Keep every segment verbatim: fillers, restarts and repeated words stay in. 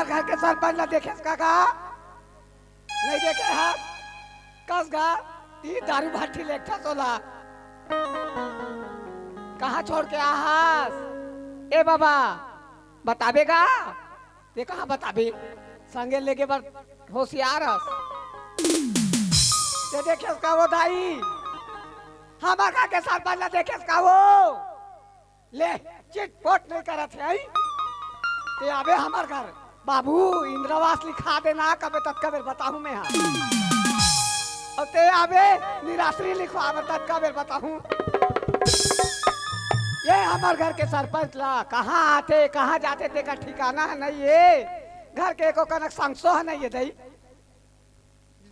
घर के सरपंच ला देखेस का गा? नहीं देखे हस? कस गा? ई दारू भट्टी लेखा तोला। कहाँ छोड़ के आहस? ए बाबा, बताबे गा? ते कहाँ बताबे? संगे लेगे बर होशियार हस। ते देखेस का वो दाई? हमर घर के सरपंच ला देखेस का वो? ले, चिटपोट नहीं करत हे, आई? ते आबे हमर घर। बाबू, इंदिरावास लिखा देना, कबे तब कबे बताहूँ मैं, हाँ। अउ ते आबे निराश्री लिखवाबे, तब कबे बताहूँ। ये हमर घर के सरपंच ला, कहाँ आथे, कहाँ जाथे, तेकर ठिकाना हे नहीं ये। घर के एको कनक संगसो हे नहीं ये दई।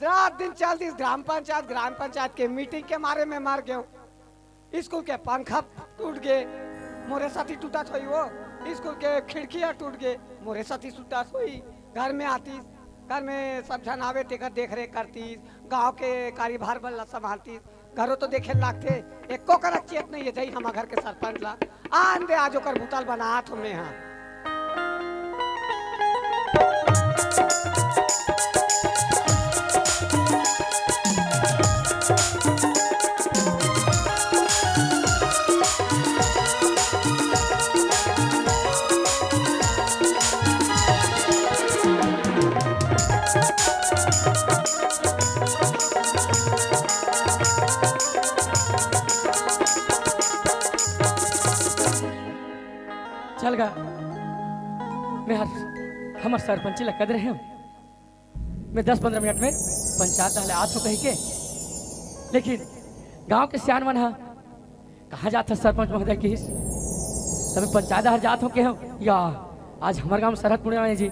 रात दिन चल दिस, ग्राम पंचायत, ग्राम पंचायत के मीटिंग के मारे में मर गेंव। स्कूल के पंखा टूट गे, मोरे साथी टूटत होई वो। स्कूल के खिड़की ह टूट गे, मोरे साथी टूटत होई। घर में आतिस, घर में सब झन आवे, तेकर देख रेख करतिस, गांव के कार्यभार मन ला संभालतिस। घरो तो देखे लागथे, एको करा चेत नहीं हे जई हमर घर के सरपंच ला। आन दे, आज ओकर बुता ल बनात हों मैं हा। चल गा, मैं हर, हमर सरपंची ला कह दे रहे हूँ, मैं दस पंद्रह मिनट में पंचायत डहर ले आत हों कही के, लेकिन गांव के सियान मन ह, "कहाँ जात हस सरपंच महोदय?" किहिस। त मैं पंचायत डहर जात हों केहेंव, या आज हमर गांव में सरहद पूर्णिमा हे जी,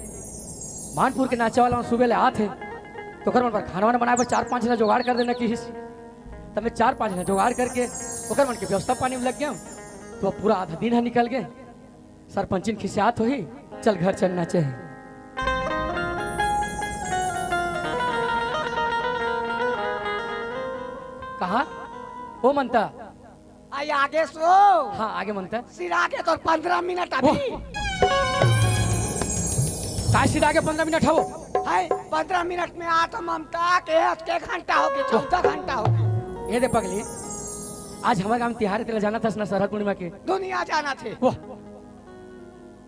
मानपुर के नाचे वाला मन सुबह ले आत हे, त ओकर मन बर खाना वाना बनाए बर चार पांच झन जुगाड़ कर देना किहिस। त मैं चार पांच झन जुगाड़ करके ओकर मन के व्यवस्था पानी में लग गेंव। त पूरा आधा दिन ह निकल गे। सरपंचिन खिसियात होही, चल घर चलना चाही। कहा? ओ ममता। आई आगे सो। हाँ, आगे ममता। सिरा के तोर पंद्रह मिनट अभी। ओह। काय सिरा के पंद्रह मिनट हवो? है, पंद्रह मिनट में आ तो ममता के आज के घंटा होगे, चौदह घंटा होगे। ये दे पगली, आज हमर गांव तिहार हे, तेला जानत हस ना, सरहद पूर्णिमा के? दुनिया जानथे। वाह।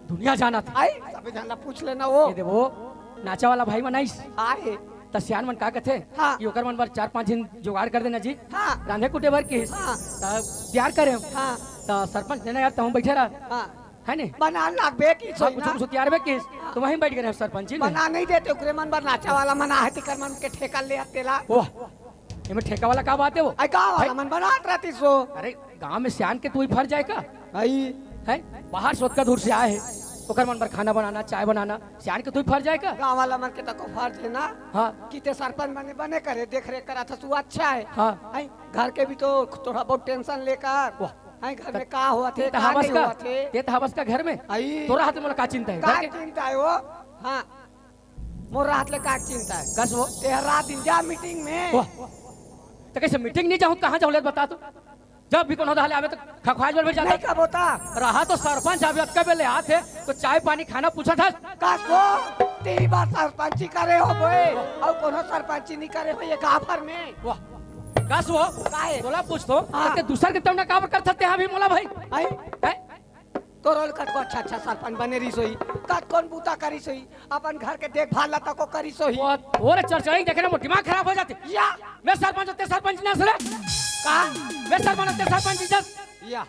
दुनिया जानथे। आई, सबे झन ला पूछ लेना वो। ये दे वो, नाचा वाला भाई मन आइस। आए। त सियान मन का कथे? हाँ। कि ओकर मन बर चार पांच झन जुगाड़ कर देना जी। हाँ। रांधे कूटे बर किहिस। हाँ। त तियार करे। हाँ। त सरपंच देना यार, तहूँ बैठे रह। हाँ। है ने? बनान लागबे किहिस हाँ, होई कुछ, ना। कुछ तियार बे किहिस। हाँ। त वहीं बैठ गए सरपंच जी ने। बना नहीं देते, ओकरे मन बर नाचा वाला मन आहे, तेकर मन के ठेका ले आते ला। वाह। एमे ठेका वाला का बात हे वो? आई गाँव वाला भाई। मन बनात रहतिस वो। अरे, गाँव में सियान के तुही फर्ज आय का? आई। हैं? बाहर से ओतका दूर से आए हे, ओकर मन बर खाना बनाना, चाय बनाना, सियान के तुही फर्ज आय का? गाँव वाला मन के तको फर्ज हे ना। हाँ। कि ते सरपंच बने, बने करे, देख रेख करत हस, तू अच्छा हे। हाँ। हैं? घर के भी तो थोड़ा बहुत टेंशन लेकर। वाह। हैं, घर में का होवत हे, ते त का हवस नहीं का? होवत हे। ते त हवस का घर में? आई। तोर रहत मोला का चिंता हे? का घर के? चिंता हे वो? हाँ। मोर रहत ले का चिंता हे? कस वो? तें रात दिन जा मीटिंग में। वाह। त कइसे मीटिंग नहीं जाहूँ, कहाँ जाहूँ ले बता तो? जब भी कोनो डहर ले आबे त खखवाए जोर में जाता। नहीं कबो ता। रहा तो सरपंच अभी अतका बेर ले आत हे, त चाय पानी खाना पूछत हस। कस वो? तें ही बार सरपंची करे हो बोए, अउ कोनो सरपंची नहीं करे हो ये गाँव भर में। वाह। कस वो? काहे? तोला पूछथों, हाँ। त तें दूसर के तमना काबर करथस तें हा भी मोला भाई? आई? हैं? तोर ले कतको अच्छा, अच्छा सरपंच बने रहिस होही, कतकोन बूता करिस होही, अपन घर के देखभाल ला तको करिस होही। वो, वो रे चरचरी देखे ना, मोर दिमाग खराब हो जाथे। या। मैं सरपंच हों तें सरपंच ना सरे। का? मैं सरपंच हों तें सरपंच इज्जत। या।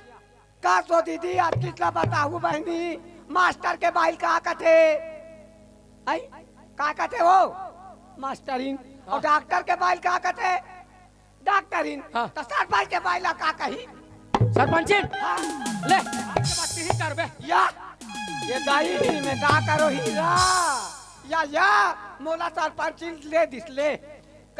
कस वो दीदी, अतकिच ला बताहू बहिनी, मास्टर के बाई ल का कथे? आई? का कथे वो? मास्टरिन। अउ हाँ। डॉक्टर के बाई ल का कथे? डॉक्टरिन, हाँ। त सरपंच के बाई ला का कही? सरपंचिन? हाँ। ले, आज के बाद तिही करबे। या, ये दाई में का करो हीरा? या, या, मोला सरपंचिन ले दिस ले।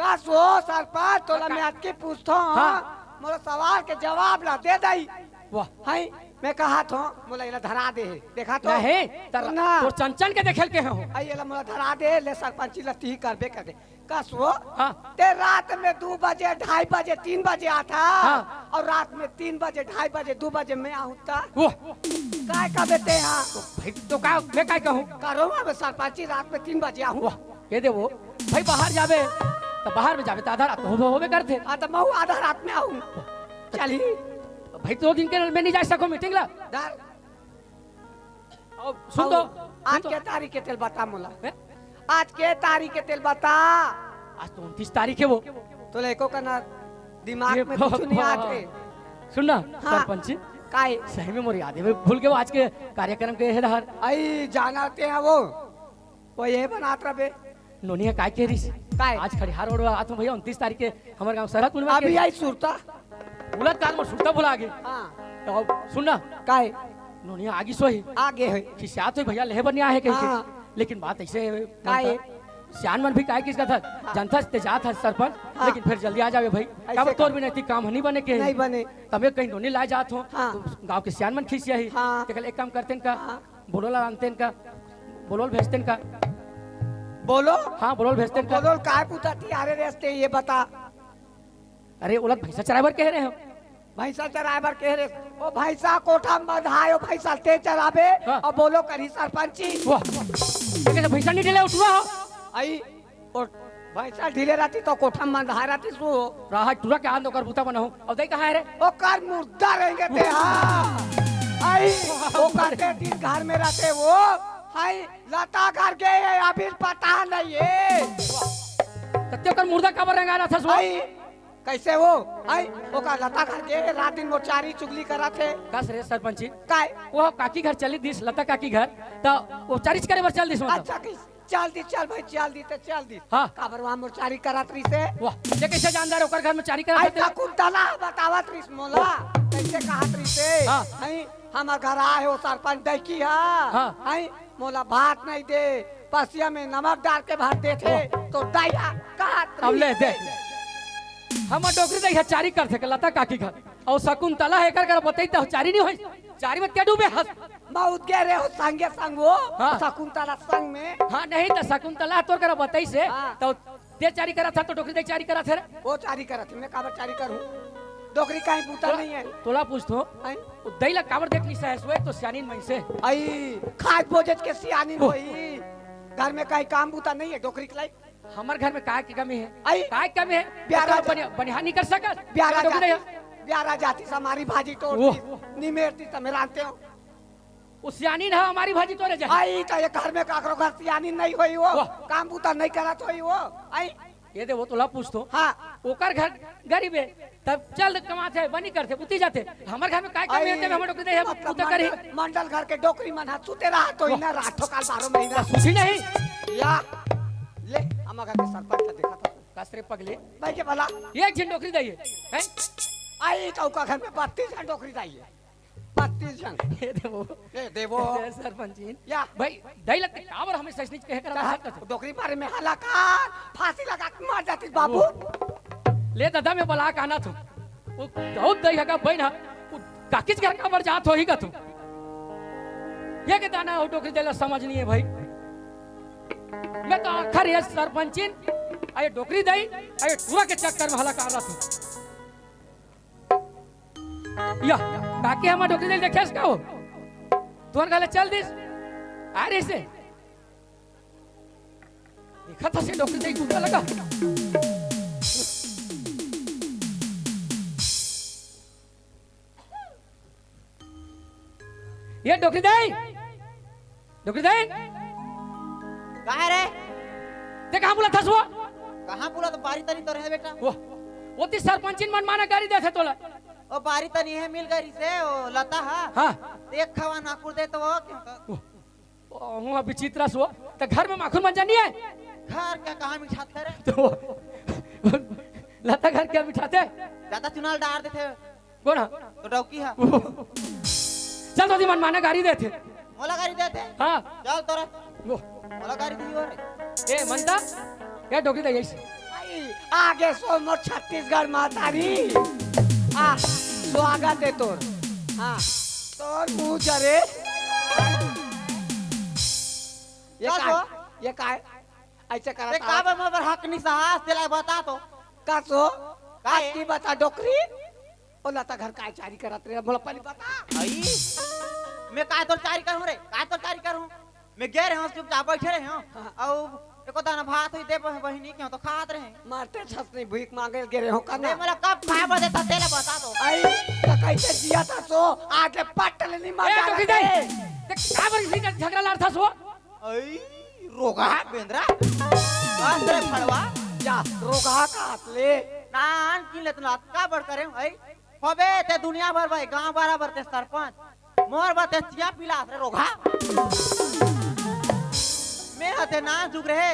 कस वो सरपंच, तोला हाँ, का-, मैं अतकी पूछथों, हाँ। मोला सवाल के जवाब ला दे दाई। वाह। हैं? मैं कहा थो, मोला एला धरा दे हे। देखा तो? नहीं, तर-, ना। तोर चंचन के देखे ल के हो। आई एला मोला धरा दे, ले सरपंची ल तिही करबे कर दे। कस वो? हाँ। ते रात में दू बजे, ढाई बजे, तीन बजे आता। हाँ। अउ रात में तीन बजे, ढाई बजे, दू बजे मैं आहूँ त? वो। काय कबे ते हा? भाई, तो का, मैं काय कहूँ? करो अब सरपंची, रात में तीन बजे आहूँ। वाह, कह दे वो। भाई, बाहर जाबे, त बाहर में जाबे, त आधा रात हो-, होबे करथे। हाँ, त महूँ आधा रात में आहूँ। चली। भाई, दो दिन के मैं नहीं जा सको मीटिंग ला। डर। अब सुन तो, अउ आज सुन तो। के तारीख हे तेला बता मोला। हैं? आज के तारीख हे तेला बता। आज तो उनतीस तारीख हे वो। तो लइको का ना दिमाग ये में कुछ नहीं बाबा। आथे। सुन ना, हाँ। सरपंची। काय? सही में मोर याद हे, मैं भूल गेंव आज के कार्यक्रम के हे डहर। आई जाना ते हे वो। वो ये बनात रबे। नोनी ह काय कह रहिस? काय? आज खड़िहार रोड वाला आथों भैया, उनतीस तारीख के हमर गांव सरहदपुर में अभी के आई सुरता। बोलत काल मोर सुरता भुला गे। हाँ। तो अब सुन ना। काय? नोनी ह आगी सोही। आगे है। खिसियात होही भैया, लेहे बर नहीं आए हे कहीं के। हाँ। लेकिन बात ऐसे है, काय? मनता, सियान मन भी काय किस कथा, हाँ। जनता से जात है सरपंच, हाँ। लेकिन फिर जल्दी आ जावे भाई। ऐसे काबर का? तोर भी नैतिक काम ह नहीं बने के। नहीं बने। तबे कहीं नोनी लाए जात हो, हाँ। तो गांव के सियान मन खिसियाही। हाँ। तेकर ले एक काम करतेन का, हाँ। बोलो ला आनतेन का, बोलो ल भेजतेन का। बोलो? हाँ, बोलो ल भेजतेन का। बोलो ल काय पूछा थी? अरे रेस ते ये बता। अरे, ओला भैंसा चराए बर कह रहे हो? भैंसा चराए बर कह रहे। ओ भैंसा कोठा में बंधाए, ओ भैंसा ते चराबे, हाँ। अउ बोलो करही सरपंची। वाह, ये कैसे भैंसा नहीं ढीले उठवा हो? आई, ओ भैंसा ढीले रहती तो कोठा में बंधाए रहती सो। राहत टूरा के आंद ओकर बूता बनाहूं। अउ दई कहाँ है रे? ओकर मुर्दा रहेंगे ते, हाँ। आई, ओकर ते दिन घर में रहते वो, हाय, लता घर के ये अभी पता नहीं है। तत्ते ओकर मुर्दा काबर रंगा रहा था सो? आई, कैसे वो? आई, ओकर लता घर के रात दिन मोर चारी चुगली करत हे। कस रे सरपंची? काय? वो काकी घर चली दिस, लता काकी घर, त वो चारीच करे बर चल दिस, मतलब। अच्छा, किस? चल दिस, चल भाई, चल दिस, त चल दिस। हाँ। काबर वहाँ मोर चारी करत रहिस हे? वाह, ये कैसे जानदार ओकर घर में चारी करत आई हे? शकुंतला बतावत रहिस मोला, कैसे कहत रहिस हे? हाँ। आई, हमर घर आए हो सरपंच डैकी हा। हाँ। आई, मोला भात नहीं दे, पसिया में नमक डाल के भात देथे, वाह। तो दया कहत अब ले रहिस दे। हे। हमर डोकरी दई ह चारी करथे के लता काकी घर। अउ शकुंतला ह एकर कर बतई त चारी नहीं होई। चारी में ते डूबे हस। मउत गे रे हो संगे संग वो, हाँ। शकुंतला संग में। हाँ, नहीं त शकुंतला तोर कर बतई से, हाँ। तो ते चारी करत ह तो डोकरी दई चारी करत हे रे। वो चारी करत हे, मैं काबर चारी करूँ? डोकरी कहीं बूता तोला, नहीं है। तोला पूछथों, हैं? वो दई ला काबर देख नहीं सहस हुए तो सियानीन मइसे। आई, खाद बोझत के सियानीन ओह। होई। घर में कहीं काम बूता नहीं है, डोकरी के लाई। हमर घर में काय के कमी है? आई। काय के कमी है? ब्यारा तो जा- बनिया-, बनिहार नहीं कर सकत? ब्यारा डोकरी जाती, दई है। ब्यारा जाती से हमारी भाजी तोड़ ओह। दी, निमेरती से मैं रांधते हो। वो सियानीन ह हमारी भाजी तोरे जाही। आई, त ये घर में काकरो घर सियानीन नहीं होई वो। वाह। काम बूता नहीं करत होई वो। आई। ये दे, वो तोला पूछथों। हाँ। ओकर घर गरीब हे, तब चल कमाथे, बनी करथे, बुती जाथे। हमर घर में काय कमी हे, आई, ते हमर डोकरी दई ह, मतलब बूता करही। मंडल, मंडल घर के डोकरी मन ह सुते रहा तो वाह। इना रात हो काल बारह महीना। बस उसी नहीं। या, ले, हमर घर के सरपंच ला देखा था। कस रे पगले। भाई के भला। एक झन डोकरी दई हे, हैं? आई, त ओकर घर में बत्तीस झन डोकरी दई हे। बत्तीस झन। ये देवो। ए, देवो। ए, सरपंचीन। या। भाई, दई लगते काबर हमें सच नहीं कहे कर कहा, बात करते। डोकरी मारे में हलाकान, फांसी लगा के मार जाती बाबू। ले दादा, मैं बला काना थू। वो बहुत दई हगा बहन हा, वो काकीच घर काबर जात होही का तू? ये के दाना हो डोकरी दई ला समझ नहीं है भाई। मैं तो आखिर ये सरपंचीन, अरे डोकरी दई, अरे टूरा के चक्कर में हलाकान रहा थू। या, काकी हमर डोकरी दई ल देखेस का हो? तुहर घर ले चल दिस? आ रहिस हे। देखत हस डोकरी दई टूटा लगा। ये डोकरी दई, डोकरी दई। काहे रे? ते कहाँ बुलाथस वो? कहाँ बुलाथों, बारी तनी तो रहे बेटा। वो, वो ती सरपंचीन मनमाना गारी देथे तोला। ओ बारी तनी हे मिल गई से, ओ लता हा। हाँ। देख खवा नाकुर दे तो वो क्या? वो, वो हुआ विचित्र सो, त घर में माखुर मंजन नहीं है? घर के कहाँ मिठाथे रे? तो वो, लता घर के मिठाथे? ज्यादा चुनाल डार देथे। कोन हा? तो डौकी हा। चल तो ती मनमाना गारी देथे। मोला गारी देथे? हाँ। चल तोरा। वो। मोला गारी दी हो रे। ए, मनता? ये डोकरी दई ऐसे। भाई, आगे सो मोर छत्तीसगढ़ महतारी। आ, स्वागत हे तोर। हाँ। तो अउ मुंह जरे। ये का का सो? ये का है? ऐसे करत ते का आवत। बे मोर बर हक नहीं सहस, तेला बता तो। का सो? का है? अतकी बता डोकरी। ओला त घर काय चारी करत रे, मोला पहली बता। आई, मैं काय तोर चारी करहूं रे, काय तोर चारी करहूं? मैं गे रहेंव, चुपचाप बैठे रहेंव। हाँ। अउ एको दाना भात होई दे बह-, बहिनी के तो खात रहे। मारते छस नहीं भीख मांगे गे रहेंव का दे ना? मोला कब खाए बर देता, तेला बता तो। आई, त कैसे जिया था सो, आके पट ले नहीं ए, मार टोकी दे। ते का बर इसी का झगड़ा लड़त हस वो? आई, रोगहा बेंदरा। बस रे फड़वा। जा, रोगहा का हाथ ले। नान की ले तू ना, का बर करे, आई? होबे ते दुनिया भर भाई, गांव बराबर ते सरपंच। मोर बर ते चिया पिलास रे रोगहा। मैं हते नान जुग रहे,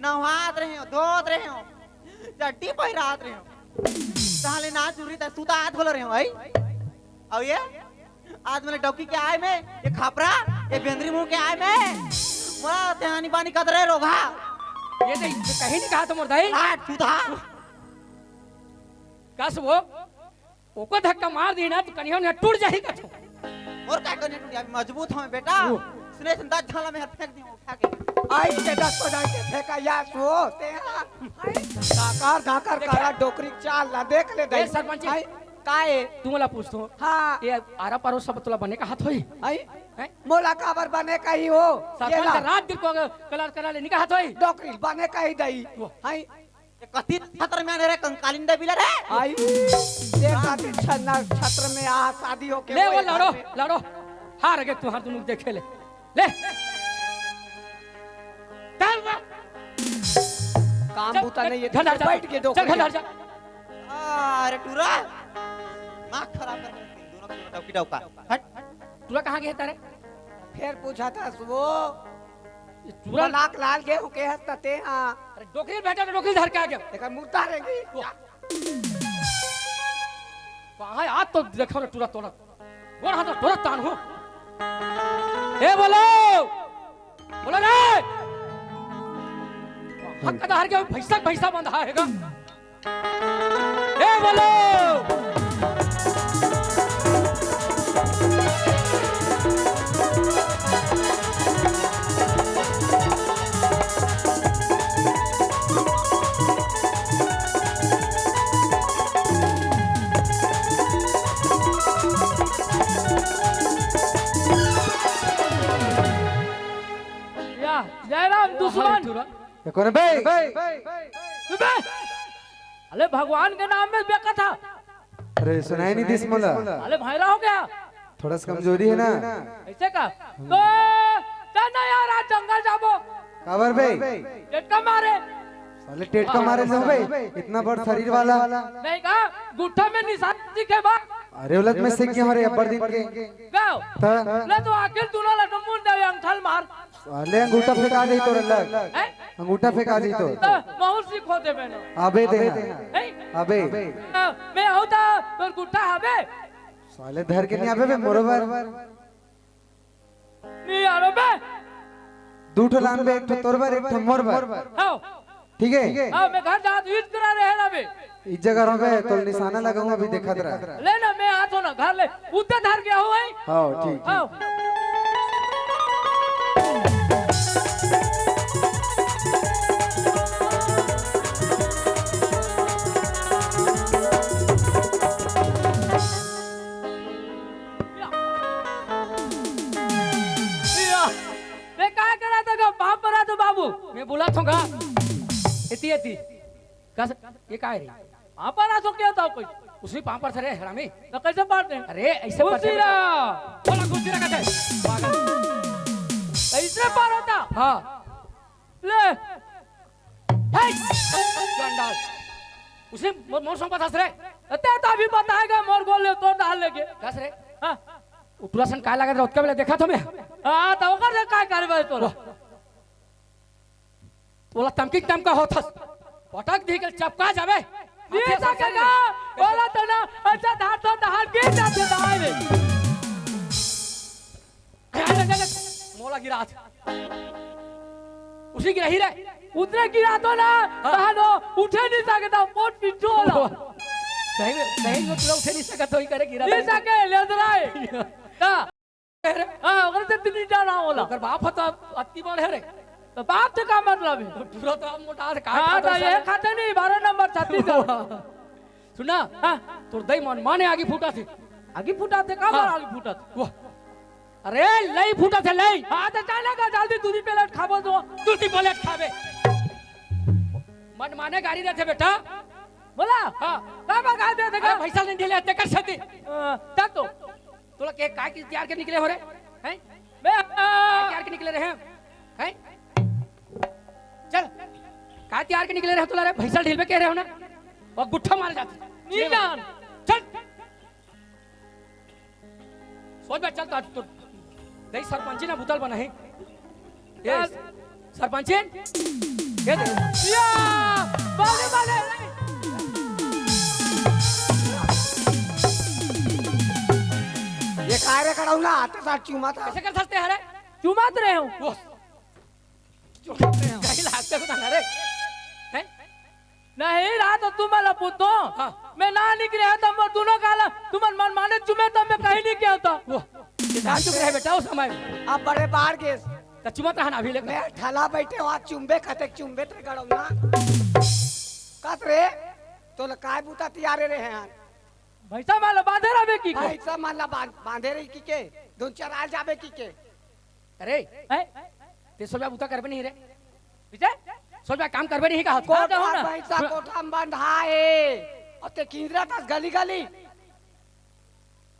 नहात रहे, धोत रहे, चड्डी पहिरात रहे। ताले नान जुग रही ते सुतात घलो रहे, आई? अउ ये? आज मैंने डौकी के आय में, ये खपरा, ये बेंदरी मुंह के आय में, मोला ते आनी बानी कदरे रोगहा। ये तो कहीं नहीं कहा तो मोर दाई। लाट चूधा। कस वो, ओको धक्का मार दी ना, तो कनिया ने टूट जाही कथो। और का कनिया टूट जाही? मजबूत हवे बेटा। ओ। सुने सुन, दस झाला में फेंक दी उठा के। आई के दस बजा के फेंका या सो, ते हाँ। आई, धाकर, धाकर देखा? करा डोकरी चाल ला, देख ले ए, दाई। सरपंच जी। आई, का ए? तू मोला पूछ तो। हाँ। ये आरा पारो सब तोला बने कहत होई? आई, हैं? मोला काबर बने कही हो? ये सरपंच ला। रात दिन को कलर करा ले निकाहत होई? डोकरी बने कही दई। वो। आई। ये कति छत्र में आने रे कंकालीन देवी ला रे? आई, ये कति छन्ना छत्र में आ शादी होके ले वो वो लड़ो, घर में। लड़ो। हार गए तुहार दोनों देखे ले। ले। चल बा। काम चल, बूता चल, नहीं है, घर जा, बैठ के दो चल, घर जा। अरे टूरा, दिमाग खराब कर रहे हैं दोनों की डौकी डौका। हट। टूरा कहाँ गए तारे? फिर पूछा था वो। ये टूरा नाक लाल गेहूं के हंसता ते हाँ। अरे डोकरी बेटा ने डोकरी धर के आ गया। देखा मुर्दा रहेगी। वो। कहाँ आज तो देखा ना टूरा तोड़ा। वो हाथ टूरा तान हो। ए बोलो। बोलो रे। हक कदा हर के भैसा भैसा बंधा हैगा। ए बोलो। या, जयराम दुश्मन। ये कौन है बे? बे, अले भगवान के नाम में बेका था। अरे सुनाई नहीं दिस मोला। अले भाईरा हो गया। थोड़ा सा कमजोरी है ना। ऐसे का? तो चल ना यार, आज जंगल जाबो। काबर बे? टेटका मारे। साले टेटका मारे से बे, इतना बड़ शरीर वाला। नहीं का? गुट्ठा में निशान दिखे बा। अरे उलत में सीख गया हमारे अब्बर दिन के। गाओ। त? ले तो आखिर तू ना लटमुन दे अंगठल मार। साले अंगूठा फेंका दे तोर लग। हैं? अंगूठा फेंका दे तो। त महूर सीख होते बहनो। अबे दे ना। हैं? अबे। आ, मैं हूं त तोर गुट्ठा हबे। साले धर के नहीं आबे बे मोरो बर। नहीं यारो बे। दू ठो लान बे, एक ठो तोर बर, एक ठो मोर बर। हां। ठीक है? हां, मैं घर जात ईद करा रहे ना बे। इस जगह रहो बे, तो निशाना लगाऊं, अभी देखत रह। ले ना, मैं हाथ हो ना, घर ले। उत्ते धर गया हो भाई। हां, ठीक, ठीक। हां। या। मैं काय करा था गा? पांव परा तो बाबू। मैं बोला था गा। एती, एती। कस, ये काय रे? पांव परा तो क्या था कोई? उसने पांव पर से रे हरामी। तो कैसे पार दे? अरे, ऐसे पर से। घुसीरा। बोला घुसीरा कहते। पागल। कैसे पार होता? हां। ले। हे! चंडाल। उसे मोर, मोर संपत हस रे। ते तो अभी बताएगा मोर गोल ले तो डाल लेके। कस रे? हां। उतरा सन काय लागत रे, ओतका बेला देखा तो मैं। हां, तो ओकर से काय करबे तोला? वाह। तोला तमकी तमका होत हस। पटक दी के चपका जाबे। नहीं सकेगा। बोला तो ना, अच्छा धार तो धार के जाते धार रे। अरे, अरे, अरे, मोला गिरा था। उसी गिरा ही रे। उतने गिरा तो ना, हां। कहा दो, उठे नहीं सकता, मोट पिट्ठू वाला। सही में, सही में पूरा उठे नहीं सकता, तो ही करे गिरा नहीं था। सके, ले तो रहा है। हां। रे? हाँ, ओकर से तीन टा नाम होला। ओकर बाप ह तो अति बड़ हे रे। तो बाप से का मतलब हे? तो पूरा तो हम मोटा से का हाँ, खाता तो है ये साला? खाते नहीं, बारह नंबर छत्तीस। सुना? हाँ। तोर दई मन माने आगी फूटा थे। आगी फूटा थे? का हाँ। बार आगी फूटा थे? वाह। अरे, लई फूटा थे, लई। हाँ, तो चलेगा, जल्दी दूधी प्लेट खाबो तो। दूधी प्लेट खाबे। मन माने गाड़ी देथे बेटा। बोला? हाँ। का बा गाड़ी देथे अरे, का? भैंसा नहीं ढीले, तेकर सेती। हाँ, चल तो। तोला के काय की तैयार के निकले हो रे? हैं? मैं, आ, तैयार के निकले रहे हैं? हैं? चल। काय तैयार के निकले रहे हो तोला रे? भैंसा ढीलबे कह रहे हो ना? और गुट्ठा मारे जाते। नहीं जान। चल। सोच बे, चल तो आज तो दई सरपंची ना बुतल बना है। ये यार। सरपंची? ये दे। या! बाले, बाले। ये काय रे कड़ौला? आते साथ चूमा था। कैसे कर सकते हैं रे? चूमात रहे हो। वो। चूमात रहे हो। कहीं लागते को ना रे। हैं? नहीं, रात तुम वाला पूछो। हाँ। मैं ना निकले है तो मैं दोनों काला, तुम मन माने चुमे तो मैं कहीं नहीं क्या होता। वो। ये जान चुक रहे बेटा उस समय। अब बड़े बाहर के। तो चुमत रहा ना अभी लेकर। मैं ठला बैठे वहाँ चुम्बे खते चुम्बे ते गड़ौला। कस रे? तो ल काय बूता तैयारे रहे हैं यार। भैंसा माला बांधे रहबे की के? भैंसा माला बांध-, बांधे रही की के? दोन चार आ जाबे की के? अरे, हैं? ते सोचा बूता करबे नहीं रे? पीछे? सोचा काम करबे नहीं कहा? कोठा हाँ, तो हो ना। भैंसा कोठा में बंधा है। और ते किंजरा तस गली गली।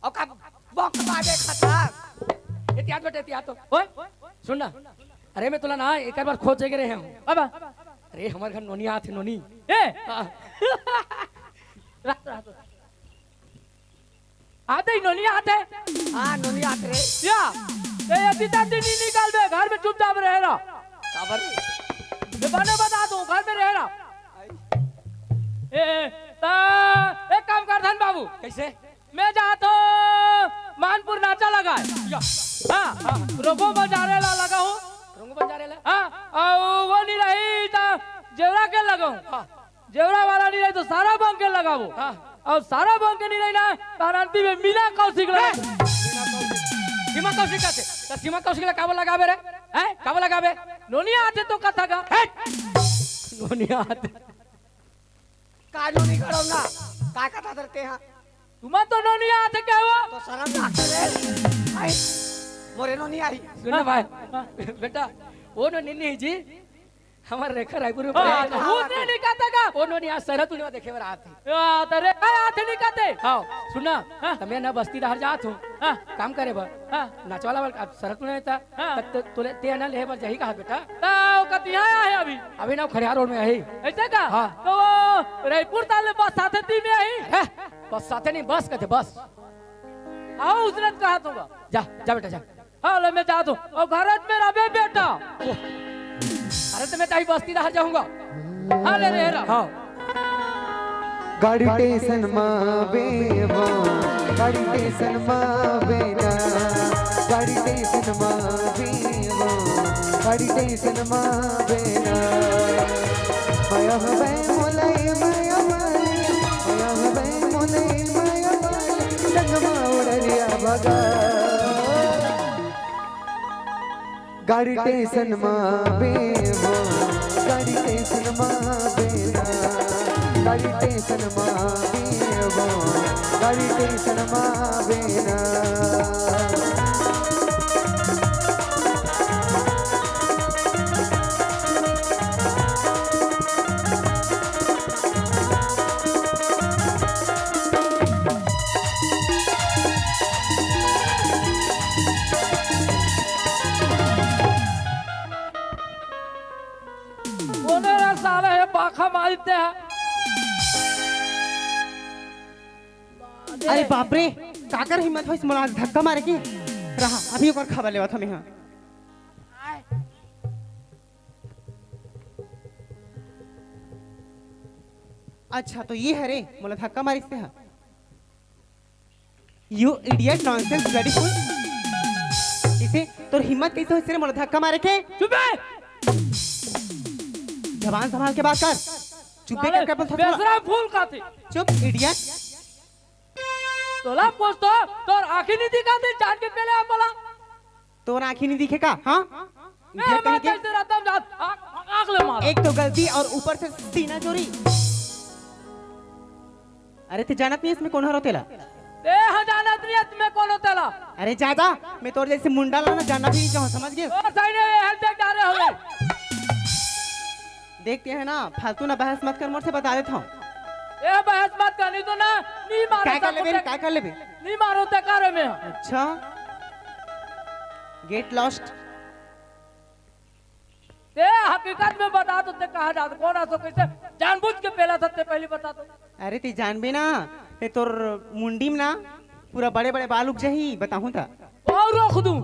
और का बक बाजे खता। एहतियात बेटे, एहतियात हो। ओए, सुन ना। अरे, मैं तुला ना एक बार खोज के रहे हूँ। अब? अरे, हमारे घर नोनी आथे, नोनी। ए? हाँ। रात, रात। आते ही नोनी आथे। हाँ, नोनी आथे रे। या, ए, ये पिता दिन नहीं निकाल दे, घर में चुपचाप रहे रहा। काबर? मैं बने बता दूं, घर में रहे रहा। ए, ता, एक काम कर धन बाबू। कैसे? मैं जात हूँ मानपुर नाचा लगा है। या। हाँ, हाँ। रोगो बजारे ला लगा हूँ। रोगो बजारे ला? हाँ, और वो नहीं रही ता जेवरा के लगा हूँ। हाँ। जेवरा वाला नहीं रही तो सारा बंग के लगाबो। हाँ। और सारा बंग के नहीं रही ना, तार अंतिम में मीना कौशिक लगा। मीना कौशिक। सीमा कौशिक का से? तो सीमा कौशिक ला काबर लगाबे रे? हैं? काबर लगाबे? नोनिया आथे तो कथा का। हैं? नोनिया आथे। का नोनी गड़ौना? का कथा करते हैं? तुम तो नोनिया आथे क्या हुआ? तो शर्म लागथे रे। आई, मोरे नोनी आई। सुन ना भाई, हाँ। बेटा, वो नोनी नहीं जी, हमर रेखा रायपुर में हाँ, पढ़े तो है। वो नहीं निकालता का? वो नोनी आज सरहद उड़वा देखे बर आथे। या, तो रेखा आथे निकालते। हाँ, सुन ना, हाँ। तो मैं ना बस्ती डहर जात हूँ। हाँ। काम करे बर। हाँ। नाचवाला बर, अब सरहद उड़वा था। हाँ। तब तो तोले ते ना ले बर जाही कहा बेटा? तो कतिया आया है अभी? अभी ना खरियार रोड में आही। ऐसे का? हाँ। तो वो रायपुर ताले बस साथे ती में आही? हैं? बस साथे नहीं, बस कहते बस। आओ उसने कहा तोगा। जा, जा बेटा जा। हाँ, ले मैं जात हूँ। और घर में रहबे बेटा। अरे तो मैं ताही बस्ती डहर जाहूँगा। हाँ, ले रे, रा। हाँ। गाड़ी टेसन मा बेवा, गाड़ी टेसन मा बेना, गाड़ी टेसन मा बेवा, गाड़ी टेसन मा बेना। माया हवे मोला ए माया वाली, माया हवे मोला ए माया वाली, संग मा उड़रिया बगा। गाड़ी टेसन मा बेवा, गाड़ी टेसन मा बेना, गाड़ी टेसन मा बेवा, गाड़ी टेसन मा बेना। कोने रे साले हे पाखा मारते हैं। अरे बाप रे, काकर हिम्मत होइस मोला धक्का मारे के? रहा, अभी ओकर खबर लेवत हमें, हाँ। अच्छा, तो ये हरे, मोला धक्का मारिस ते हा। You idiot, nonsense, bloody fool। इसे तोर हिम्मत कैसे होइस रे मोला धक्का मारे के? चुप बे! जबान संभाल के बात कर। चुप बे साले, करके अपन थोड़ा बेसरा फूल खाते। चुप, idiot। तोला पूछ तो, तोर आँखी नहीं दिखाते, जान के पहले आप बोला। तोर आँखी नहीं दिखे का? हाँ? ए, इडियट कहीं के। कैसे रहता हूँ, जात, आग, आग ले मार। एक तो गलती और ऊपर से सीना चोरी। अरे, ते जानत नहीं इसमें कौन हरो तेला? ते ह जानत नहीं इसमें कौन हो तेला? अरे, जा, जा, मैं तोर जैसे मुंडा ला ना जानना भी नहीं चाहूँ, समझ गए? ओ, सही नहीं, ये हेल्प देख डारे हो। देखते हैं ना, फालतू ना बहस मत कर, मोर से बता देता हूँ। ए, बहस मत कर, नहीं तो ना, नहीं मारो, काय कर लेबे रे, काय कर लेबे? नहीं मारो, ते करे में। अच्छा, गेट लॉस्ट। ते हकीकत में बता तो, ते कहाँ जात, कौन आसो, कैसे जानबूझ के पेला था, ते पहले बता तो। अरे, ते जानबे ना, ते तोर मुंडी में ना पूरा बड़े-बड़े बाल उग जाही, बताहूँ ता। और रोक दूँ।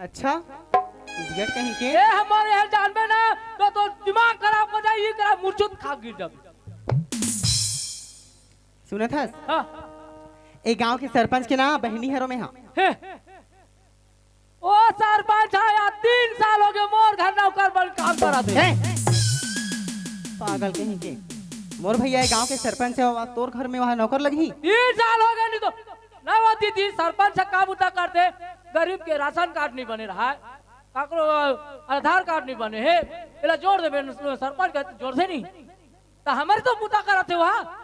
अच्छा, इडियट कहीं के। ए, हमारे यहाँ जानबे ना, तो, तो दिमाग खराब हो जाए, ये करा, मुर्छुत खा गिर जाबे। सुनत हस? हाँ। ए गांव के सरपंच के ना बहिनी हरो में हाँ। हे। ओ सरपंच आया, तीन साल हो गए मोर घर नौकर बन काम करा दे। हैं? पागल कहीं के। मोर भैया, ये गांव के सरपंच है, वहाँ तोर घर में वहाँ नौकर लगही? तीन साल हो गए, नहीं तो ना वो दीदी सरपंच से काम उता करते, गरीब के राशन कार्ड नहीं बने रहा है, काकरो आधार कार्ड नहीं बने है, एला जोड़ देबे सरपंच का, जोड़ से नहीं। तो हमारे तो पुता करत हे वहाँ।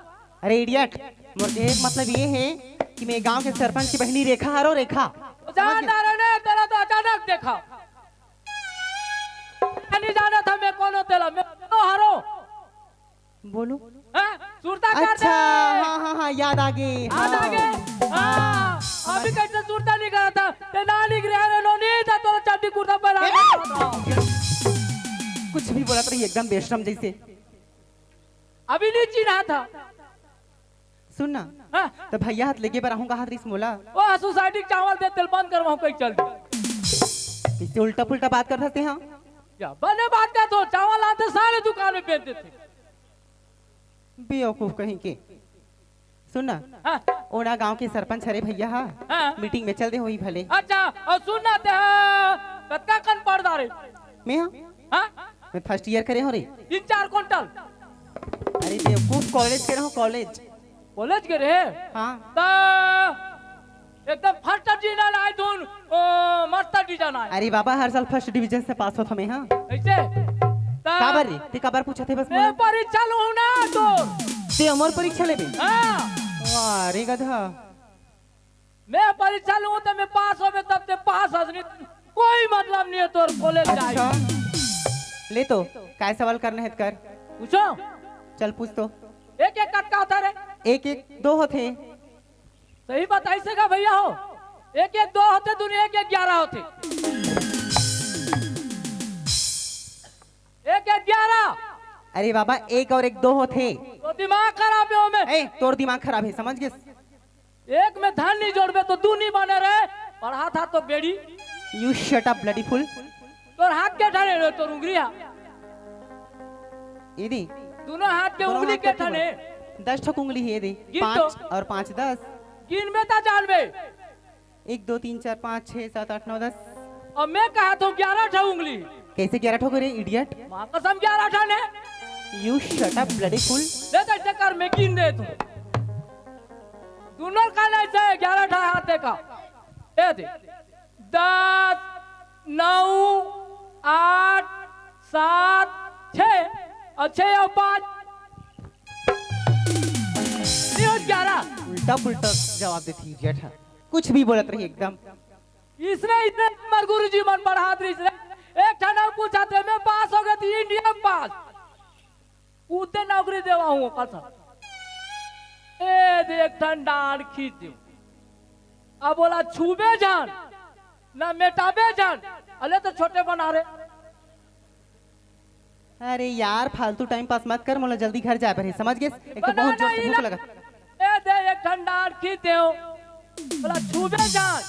अरे इडियट, मोर कहे के मतलब ये है कि मैं गांव के सरपंच की बहिनी रेखा हरो, रेखा। समझ गए? जानदार है ना, तेरा तो अचानक देखा। नहीं जाना था मैं कौन हो तेला, मैं तो हरो। बोलो। हाँ? सुरता कर अच्छा, दे। हाँ, हाँ, हाँ, याद आ गई, याद आ हाँ। गए? हाँ, अभी कैसे सुरता नहीं करा था? ते ना निकले रे नोनी, तो तोरा चड्डी कुर्ता पहना ए! के रखा था। कुछ भी बोलत रही, एकदम बेशरम जैसे। अभी नहीं चिन्हा था। सुन ना, हाँ। तो भैया हाथ लेके बर आहूँ, कहा रहीस मोला? ओ, सोसाइटी के चावल दे, तेल बंद करवाऊँ, कहीं चल दे। इससे उल्टा पुल्टा बात करत हस ते, हाँ? या, बने बात कर तो, चावल आते सारे दुकान में बेच देते। बेवकूफ कहीं के। सुन ना, हाँ। ओना गांव के सरपंच हरे भैया हा, हाँ। मीटिंग में चल दे होही भले। अच्छा, और सुन ना ते, कतका कन पढ़ डारे? मैं हाँ? हाँ? मैं फर्स्ट ईयर करे हो रे। तीन चार कुंटल। अरे बेवकूफ, कॉलेज के रहो, कॉलेज। कॉलेज के रहे? हाँ। तो एकदम फर्स्ट डिवीजन आए धुन, ओ, मस्त डिवीजन आए। अरे बाबा, हर साल फर्स्ट डिवीजन से पास होत हमें, हाँ। ऐसे? तो काबर रे? ते काबर पूछत हे बस मैं मोला? परीक्षा लूँ ना तो। ते हमर परीक्षा लेबे? हाँ। वाह रे गधा। मैं परीक्षा लूँ तो मैं पास होबे, तब ते पास हस नहीं। कोई मतलब नहीं है तोर कॉलेज जाए। अच्छा। ले तो, काय सवाल करना है तो कर। पूछो। चल पूछ तो। एक एक कतका होता रे? एक एक दो होते। सही बताइस का भैया हो? एक एक दो होते, दुनिया के ग्यारह होते। एक एक ग्यारह। अरे बाबा, एक और एक दो होते। तो दिमाग खराब है ओमे। ए, तोर दिमाग खराब है, समझ गए? एक में धन नहीं जोड़बे तो दू नहीं बने रे। पढ़ा था तो बेड़ी। You shut up, bloody fool। तोर हाथ के ठन हे रे, तोर उंगली हा। ये दे। दोनों हाथ के दोनों उंगली हाथ के के ठन हे? दस ठक उंगली हे, ये दे। गिन पाँच तो। और पाँच दस। गिन में ता जानबे। एक, दो, तीन, चार, पाँच, छः, सात, आठ, नौ, दस। और मैं कहा तो ग्यारह ठा उंगली। कैसे ग्यारह ठो करे, इडियट? माँ कसम ग्यारह ठन हे। You shut up, bloody fool। दे दे चक्कर में गिन दे तू। दोनों का नहीं से ग्यारह ठा हाथ देखा। ए दे। दस, नौ, आठ, सात, छः और छः और पाँच। नहीं हो ग्यारह। उल्टा पुल्टा जवाब देती इडियट है। कुछ भी बोलत रही एकदम। इसने, इसने हमर गुरुजी मन पढ़ात रहिस रे। एक ठन अउ पूछत हे, मैं पास हो गए थी, इंडिया में पास। उते नौकरी देवा हूँ कसम। ए देख ठन डांड खींच दे। अब बोला छूबे जान, ना मेटाबे जान। अले तो छोटे बना रे। अरे यार, फालतू टाइम पास मत कर, मोला जल्दी घर जाए बर हे, समझ गेस? एक तो बहुत जोर से भूख लगा। ए दे, एक ठन डांड खींच देव। बोला, "छूबे जान,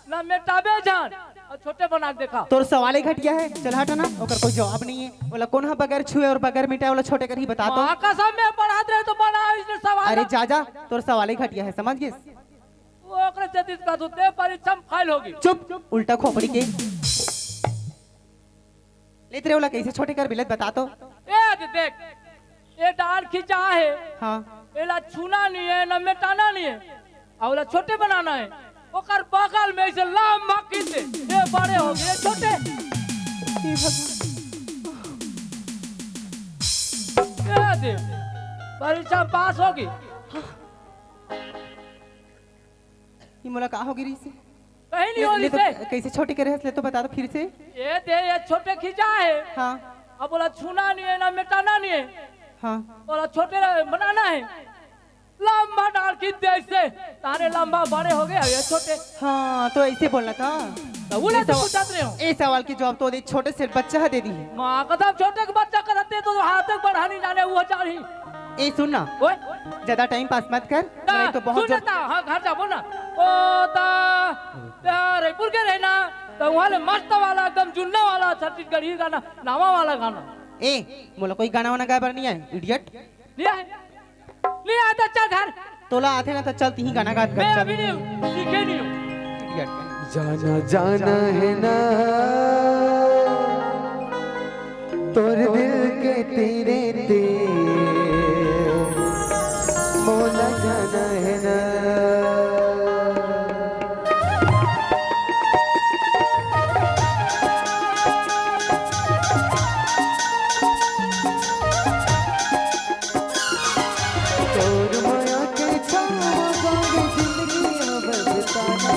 ना मेटाबे जान, और छोटे बना के देखा।" तोर सवाल ही घटिया है, चल हट ना, ओकर कोई जवाब नहीं है। बोला, "कौन हा बगैर छुए और बगैर मिटाए वाला छोटे कर ही बता तो।" माँ कसम में पढ़ात रहे तो बना इसने सवाल अरे ना। जा जा, तोर सवाल ही घटिया है, समझ गेस? वो ओकरे से दिस का तू ते परीक्षा में फेल होगी। चुप, उल्टा खोपड़ी के। लेत रे ओला कैसे छोटे कर बिलत बता तो। ए दे देख, ये डांड खींचा है। हाँ। एला छूना नहीं है, ना मिटाना नहीं है। और ओला छोटे बनाना है। ओकर बगल में ऐसे लम्बा खींचे, ये बड़े हो गए, छोटे। हे भगवान। ये दे, परीक्षा पास होगी। ये मोला का हो गिरी से? कहीं नहीं हो ले, ले तो रही से। कैसे छोटे करे हस, ले तो बता दो फिर से। ये दे, ये छोटे खींचा है। हाँ। अब बोला छूना नहीं है ना मिटाना नहीं है। हाँ। बोला छोटे रहे, बनाना है। लंबा डाल खींच दे ऐसे, तारे लंबा बड़े हो गए, ये छोटे। हाँ, तो ऐसे बोलना था। तो वो ये नहीं तो सवा-, पूछत रहे हो। ये सवाल के जवाब तो दे, छोटे से बच्चा ह दे दी है। माँ कसम, छोटे के बच्चा करते तो हाथ तक बढ़ा नहीं जाने, वो चाही। ए, सुन ना, ओए। ज्यादा टाइम पास मत कर, ना, नहीं तो बहुत सुन जोर ना, हाँ, घर जाबो ना। ओ ता, यार, पुर के रहना, तो वहाँ ले मस्त वाला, एकदम जुन्ना वाला छत्तीसगढ़ी गाना, नावा वाला गाना। ए, मोला कोई गाना वाना गाए बर नहीं है, इडियट। नहीं आए, नहीं आए तो चल घर। तोला आथे ना तो चल, तिही गाना गात कर, मैं चल। अभी नहीं हूँ, सीखे नहीं हूँ। इडियट। जाना जाना है ना तोर दिल के तीरे तीर, मोला जाना है ना। तोर माया के छाँव गाँव जिंदगी अब बिताना।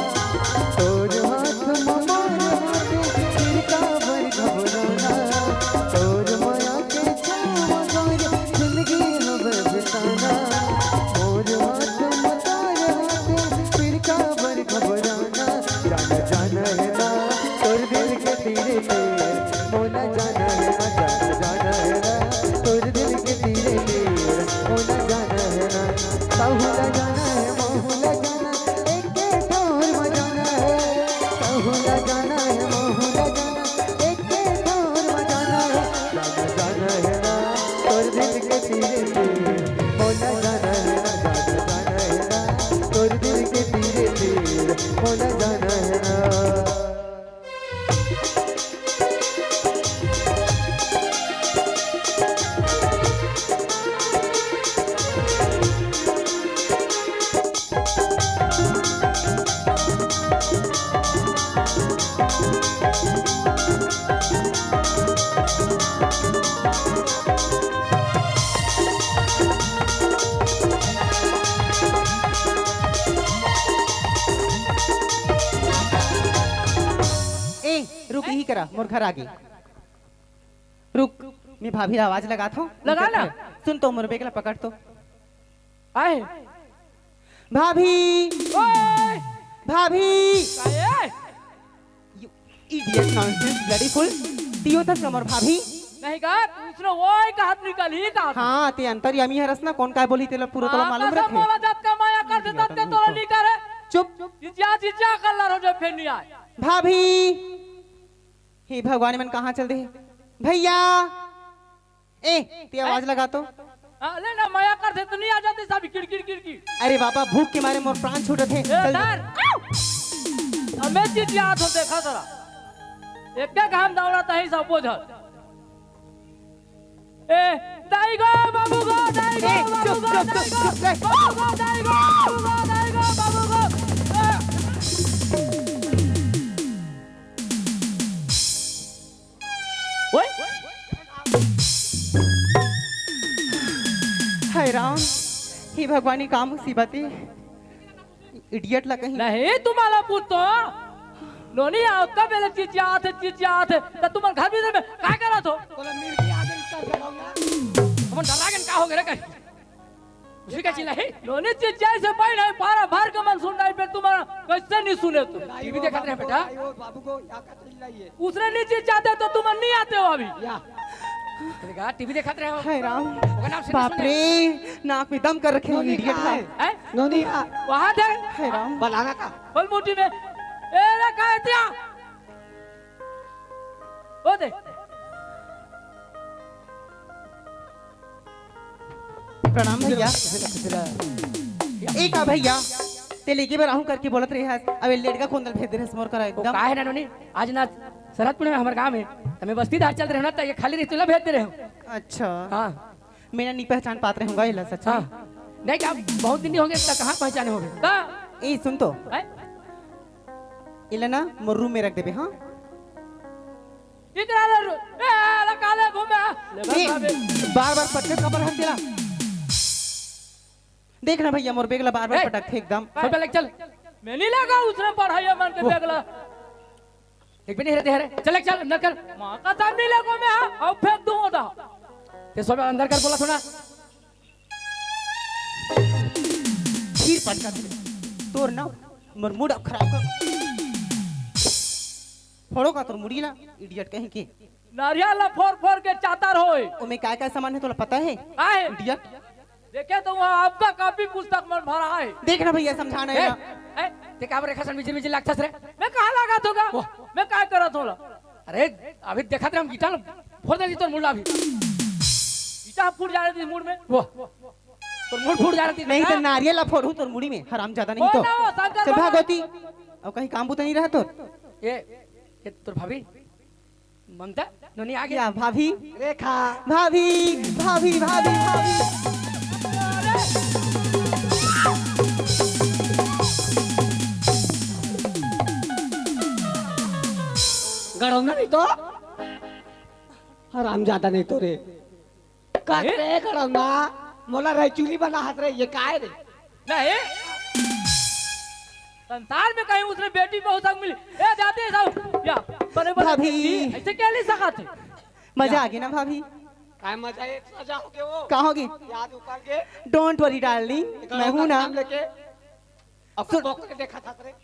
तोर हाथ म मोर हाथ, फिर काबर घबराना। तोर माया के छाँव गाँव जिंदगी अब बिताना। मोर हाथ म तोर हाथ, फिर काबर घबराना। जाना जाना है ना तोर दिल के तीरे तीर, मोला जाना है ना, जाना जाना है ना तोर दिल के तीरे तीर, मोला जाना है ना। कहूँ ला जाना है, महूँ ला जाना, एके ठौर म जाना है। कहूँ ला जाना है, महूँ ला जाना, एके ठौर म जाना है। जाना जाना है ना तोर दिल के तीरे तीर, मोला जाना है ना, जाना जाना है ना तोर दिल के तीरे तीर, मोला जाना है ना। ए, रुक, यही करा, मोर घर आगे। रुक, मैं भाभी ला आवाज लगात हूँ। लगा ना। सुन तो, मोर बेग ला पकड़ तो। आए। भाभी। ओए। भाभी। आए। You idiot, nonsense, bloody fool। तियो तस मोर भाभी। नहीं का, उसने वो ही कहा निकल ही कहा। हाँ, ते अंतर्यामी हरस ना, कौन काय बोली तेला पूरा तोला मालूम रखे। मोला जात का माया कर देता ते तोला नहीं करे। चुप। जिज्जा, जिज्जा कर ला रोजे फेर नहीं आए। भाभी। हे भगवान, मन कहाँ चल दे हे? भैया, ए, ते आवाज लगा तो। हाँ, ले ना, मया कर दे तो नहीं आ जाते सब किड़किड़ किड़किड़। अरे बाबा, भूख के मारे मोर प्राण छूटत हे। ए, चल। धर। अबे चिचियात हो, देखा जरा। एक घाम दौड़ा तही सब बोझल। ए, दाई गो, बाबू गो, दाई गो, ए, बाबू चुप, गो, चुप, दाई चुप, गो, चुप, चुप। बाबू गो, दाई गो, बाबू गो, दाई गो, बाबू गो। ए। ओए। हाय राम, हे भगवान, ये का मुसीबत हे? Idiot ला कहीं। नहीं, तुम्हारा पूत तो नोनी आओ, कब बेले चिचियात हे, चिचियात हे, त तुमन घर भीतर में का करत हो? बोला, मिर्गी आ गई, इसका घर हो गया। हमन डरा गन का हो गए रे कहीं? उसी का चिल्ला है? नोनी चिचियाई से पहले पारा भर के मन सुन रही, फिर तुम्हारा कैसे नहीं सुने तू? टीवी देखत रहे बेटा। बाबू को, बाबू को, यहाँ का चिल्लाइए। उसने नहीं चिचियाते तो तुम नहीं आते हो अभी। या। अरे गा, टीवी देखत रहे हो। हाय राम। ओकर नाम से बाप सुने। रे, नाक में दम कर रखे हैं, नोनी idiot कहाँ है? हैं। हैं? नोनी आ। वहाँ थे। हाय राम। बलाना का? खोल मुट्ठी में। ए रे, कहाँ है त्या? ओ दे। प्रणाम भैया। ए का भैया, ते लेके बर आहूं करके बोलत रहे हस, अब ये लेड़का कोन दल भेज दे रहे हस मोर करा वो एकदम। का है ना नोनी, आज ना शरदपुर में हमर गांव में, त मैं बस्ती धार चल रहे हो ना, त ये खाली रही, तुला भेज दे रहे हो। अच्छा। हाँ। मैं ना नहीं पहचान पात रहे हूँ एला, सच में। हाँ। नहीं क्या, बहुत दिन नहीं होंगे, त कहाँ पहचाने होंगे? का? ए, सुन तो। हैं? इला ना मोर रूम में रख देबे, हाँ? इकरा ले रू-, ए, एला काले घूमे? ले ए, बस अबे। बार-बार पटक कबर हट गेला। देख ना भैया, मोर बेग ला बार-बार ए, पटकथे एकदम। सब ले चल। मैं नहीं लगा उसने पढ़ाई मन के वो। बेग ला। एक भी नहीं रहते हरे। चल, चल, अंदर कर। माँ का सामने लगा मैं, हाँ? अब फेंक दूँ उधर। ते सब अंदर कर बोला सुना। फिर पटका दे। तोर ना, मोर मूड खराब कर। फोड़ो का तोर मुड़ी ला, इडियट कहीं के। नारियल ला फोर फोर के चातर होय। ओमे काय काय सामान है तोला पता है? काय? इडियट। देखे तो वहाँ आपका कॉपी पुस्तक मन भरा है। देख ना भैया, समझाना है ए, ना। ए, ते का बर रेखा सन मिजिर मिजिर लागथस रे? मैं कहाँ लागत होगा? वाह। मैं काय करत होला? अरे, अभी देखत रहे हम ईटा ला फोड़ देती तोर मुड़ ला अभी। ईटा फूट जा रही थी मुड़ में। वाह। तोर मुड़ फूट जा रही थी नहीं ना? तो नारियल ला फोड़ू तोर मुड़ी में, हराम ज्यादा नहीं वो तो। ना, वो शंकर चल बाबा। भागवती, अब कहीं काम बूता नहीं रहा तोर। ये, ये तोर भाभी? ममता, नोनी आ गया। क्या भाभी? रेखा। भाभी, भाभी, भाभी, भाभी। गड़ौना नहीं तो। हरामजादा नहीं तो रे। कते ए? गड़ौना, मोला रैचुली बना हाथ रे, ये काय रे? नहीं। संसार में कहीं उसने बेटी बहू संग मिली। ए, जाते हैं सब। या, बने बने भाभी। बेटी, ऐसे क्या ले सका थे? मजा या। आ गई ना भाभी? काय मजा, एक सजा हो गया वो। का होगी? याद उतर के। Don't worry darling, एक मैं हूँ ना। नाम लेके। अब सुन। बॉक्स के देखा था तेरे।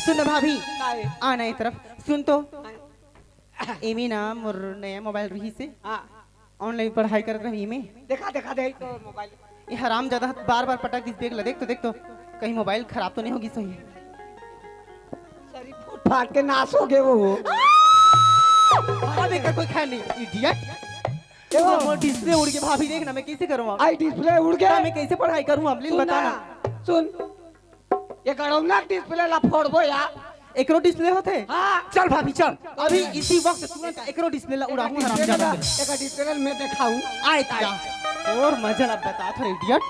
सुन ना भाभी, काय? आना ये तरफ। सुन तो। काय? एमी ना मोर नया मोबाइल रही से। हाँ। ऑनलाइन पढ़ाई करत रही में। देखा, देखा दे तो मोबाइल। ये हराम ज्यादा बार बार पटक दिस, देख ला, देख तो, देख तो, कहीं मोबाइल खराब तो नहीं होगी सही। सरी फूट फाट के नाश हो गए वो। अब एकर कोई ख्याल नहीं, इडियट। ए वो। मोर डिस्प्ले उड़ गया भाभी, देख ना मैं कैसे करूँ अब? आई डिस्प्ले उड़ गया। ना मैं कैसे पढ़ाई करूँ अब, लीन सुन बता ना। ना। सुन। ये गड़ौना डिस्प्ले ला फोड़बो यार। एकरो डिस्प्ले होथे? हाँ। चल भाभी चल, अभी इसी वक्त तुरंत एकरो डिस्प्ले ला उड़ाहूँ, हराम ज्यादा। एक डिस्प्ले मैं दिखाऊँ। आए ता। और मजा ला बता थोड़ा इडियट।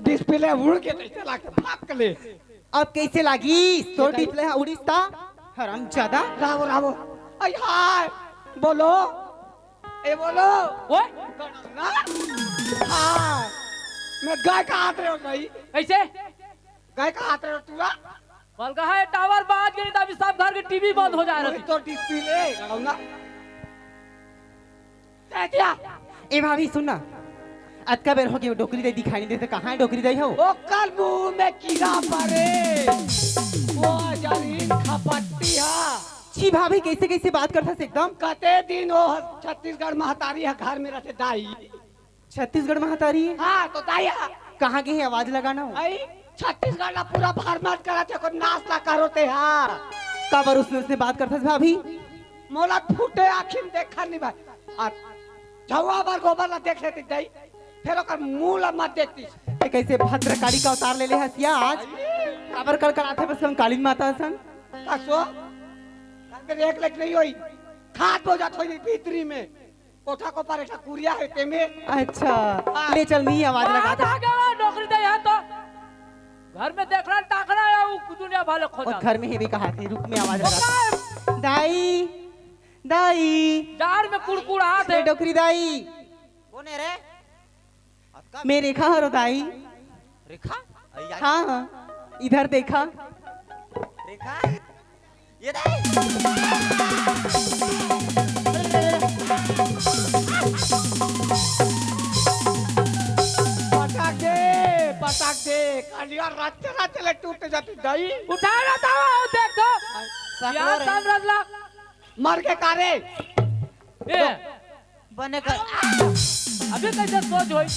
डिस्प्ले उड़ के तैसे लाके भाग ले। अब कैसे लागी? तो डिस्प्ले हा उड़ीस ता? हराम ज्यादा। रावो, रावो। आई हाय। बोलो। ए बोलो। ओए। ना? हाँ। मैं गाय का हाथ रहे हो भाई। कैसे? गाय का हाथ रहे हो तू, हाँ? बलगा है, टावर बाज गई, तभी सब घर के टीवी बंद हो जा रहा है। तो डिस्प्ले गड़ौना। ए भाभी, सुन ना, अतका बेर हो गया, डोकरी दाई दिखाई नहीं देते, कहाँ है डोकरी दाई हो? ओकर मुंह में कीड़ा पड़े, वो जलीन खपट्टी हा। छी भाभी, कैसे कैसे बात करता से एकदम? कते दिन वो छत्तीसगढ़ महतारी हा घर में रहते दाई। छत्तीसगढ़ महतारी? हाँ, तो दाई हा। कहाँ गए हैं? आवाज लगाना हो। आई, छत्तीसगढ़ ला पूरा भरमाट करा थे, को नाश ना करो ते हा। काबर उसने, उसने बात करता से भाभी? मोला फूटे आँखी में देखा नहीं भाई। और झौआ बर गोबर ला देख लेती दाई, फिर ओकर मुंह ला मत देखती। ए, कैसे भद्रकाली का अवतार ले ले हसिया आज? काबर कर कर आथे बस हम काली माता सन। कसो, काल के एक लेख नहीं होई, खात हो जात होई भीतरी में। कोठा को पर एक कुरिया है ते में। अच्छा, हाँ। ले चल, मी आवाज लगा दे। आ गया, नौकरी दे यहाँ तो। घर में देखना, ताकना है, वो दुनिया भले खोजा। और घर में ही भी कहा थे, रुक, मैं आवाज लगा। दाई, दाई। जाड़ में कुड़कुड़ात हे। डोकरी दाई। कोन हे रे? अतका मैं रेखा हरो दाई। रेखा? अई, अई। हाँ, हाँ, इधर देखा। रेखा? ये दाई। पटक दे, पटक दे। कालिया रच रच ले टूट जाती दाई। उठा ना दावा, देख तो। सकलो यार रे। समझ ला। मर के का रे? ए। बने कर। अभी कैसे सोच होई?